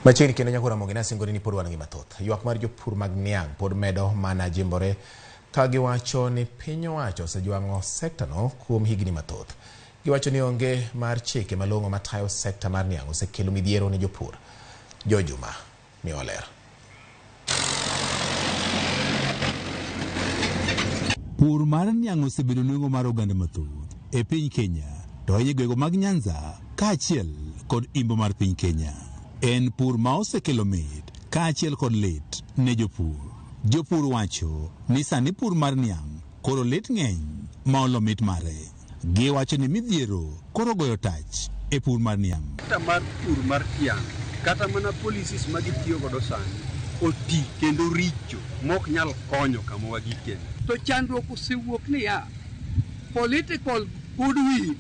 Machiegni kendo nyako Ramogi nasingoni ni pod wan gi mathoth. Ywak mar jopur mag niang' pod medo mana jimbore ka giwacho ni piny owacho osejwang'o sektano kuom higni mathoth. Giwacho ni onge mar chike malong'o matayo sekta mar niang' osekelo midhiero ne jopur. Jo Juma miwa ler. Pur mar niang' osebedo nweng'o mar oganda mathoth e piny Kenya, to ahinya e gwenge mag Nyanza kaachiel kod imbo mar piny Kenya. En pur ma osekelo mit kaachiel kod lit ne jopur. Jopur wacho ni sani pur mar niang' koro lit ng'eny ma olo mit mare. Giwacho ni midhiero koro goyo tach e pur mar niang'. Sekta mar pur mar tiang' kata mana policies ma gitiyo godo sani oti kendo richo mok nyal konyo kama wagikeni. To chandruok osewuok niya, political goodwill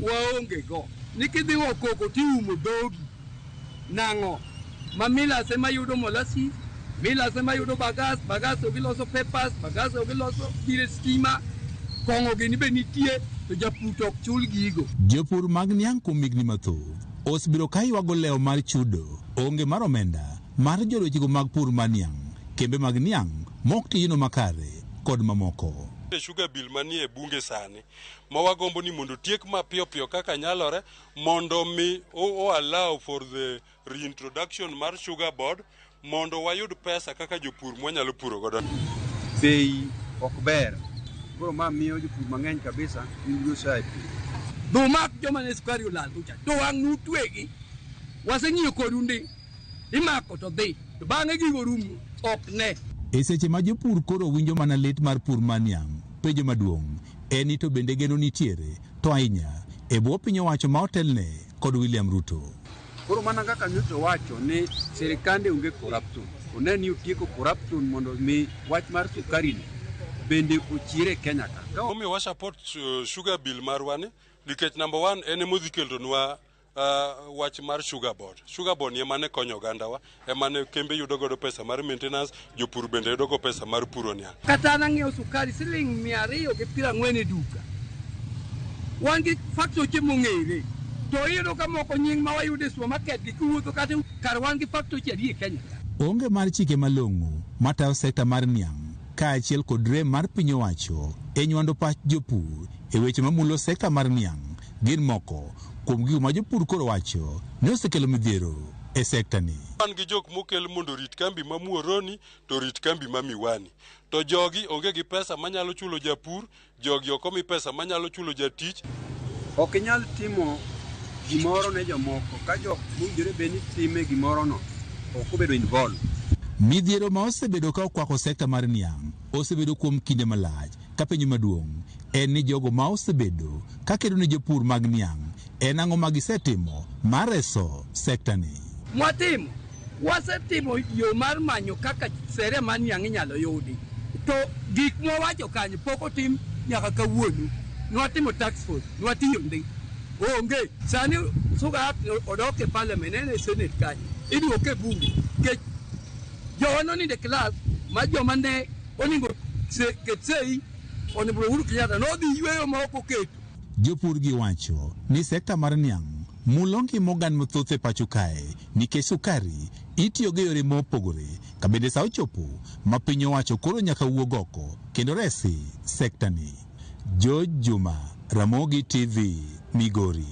waonge go. Ni kidhi go koko tiumo dhogi. Nang'o? Ma millers ema yudo molasses, millers ema yudo bagasse, bagasse to giloso papers, bagasse to giloso gire stima, kong'o gini be nitie, to japur to ok chul gigo. Jopur mag niang' kuom higni mathoth osebedo ka ywago lewo mar chudo, onge mar omenda mar jodwechego mag pur mar niang', kembe mag niang' mok tijno makare kod mamoko. Sugar bill manie bunge sani ma wagombo ni mondo otiek mapiyo piyo kaka nyalore mondo mi o allow for the reintroduction mar sugar board mondo wayud pesa kaka jopur mwanyalo puro godo. Bei ok ber. Koro ma miyo jopur mang'eny kabisa winjo osa e pur. Dumak joma ne sukari olal kucha to wang' nutwegi. Waseng'iyo kodu ndi. Imako to dhi. To bang'e gigo rumo ok ne. E seche ma jopur koro winjo mana lit mar pur mar niang', penjo maduong' en ni to bende geno nitiere to ahinya e bwo piny owacho ma otelne kod William Ruto. Koro mana kaka nyocha owacho ni sirikande onge corruption, one ni otieko corruption mondo mi wach mar sukari ni bende ochiere Kenya ka. Omiyo wa support sugar bill marwa ni nikech number one en emodhi kelonwa wach mar sugar board. Sugar board ni ema ne konyo ogandawa, ema ne kembe yudo godo pesa mar maintenance, jopur bende yudo go pesa mar puro niang'. Kata an ang'iewo sukari siling 240 e duka. Wan gi factory mong'ere. To iyudo ka moko nying ma wayudo e supermarket gi kiwuotho kata kar wan gi factory adi e Kenya ka. Onge mar chike malong'o matayo sekta mar niang' kaachiel kod rem mar piny owacho e nywando pach jopur e weche mamulo sekta mar niang' gin moko kuom gigo ma jopur koro wacho ni osekelo midhiero e sekta ni. Wan gi jok mokel mondo orit kambi ma Muhoroni to rit kambi ma Miwani. To jogi onge gi pesa manyalo chulo japur, jogi ok omi pesa manyalo chulo jatich. Ok inyal timo gimoro ne jomoko ka jok mowinjore bed ni time gimorono ok obedo involved. Midhiero ma osebedo ka okwako sekta mar niang' osebedo kuom kinde malach ka penjo maduong' en ni jogo ma osebedo ka kedo ne jopur mag niang' en ang'o ma gisetimo mar reso sekta ni. Mwatimo, wasetimo yo mar manyo kaka sere mar niang' inyalo yudi. To gik mwawacho kanyo pok otim nyaka kawuono. Nwatimo task force, nwatiyo ndi. Onge. Sani Sugar Act odok e parliament, en e senate kanyo. Iduoke e bunge. Nikech jowa nonindo e klas ma joma ne oningo ket sei Honorable Uhuru Kenyatta nodhi yweyo ma ok oketo. Jopur gi wacho ni sekta mar niang' mulo ngima oganda mathoth e pacho kae nikech sukari itiyo go e yore mopogore ka bende sa ochopo ma piny owacho koro nyaka wuog oko kendo resi sekta ni. George Juma, Ramogi TV, Migori.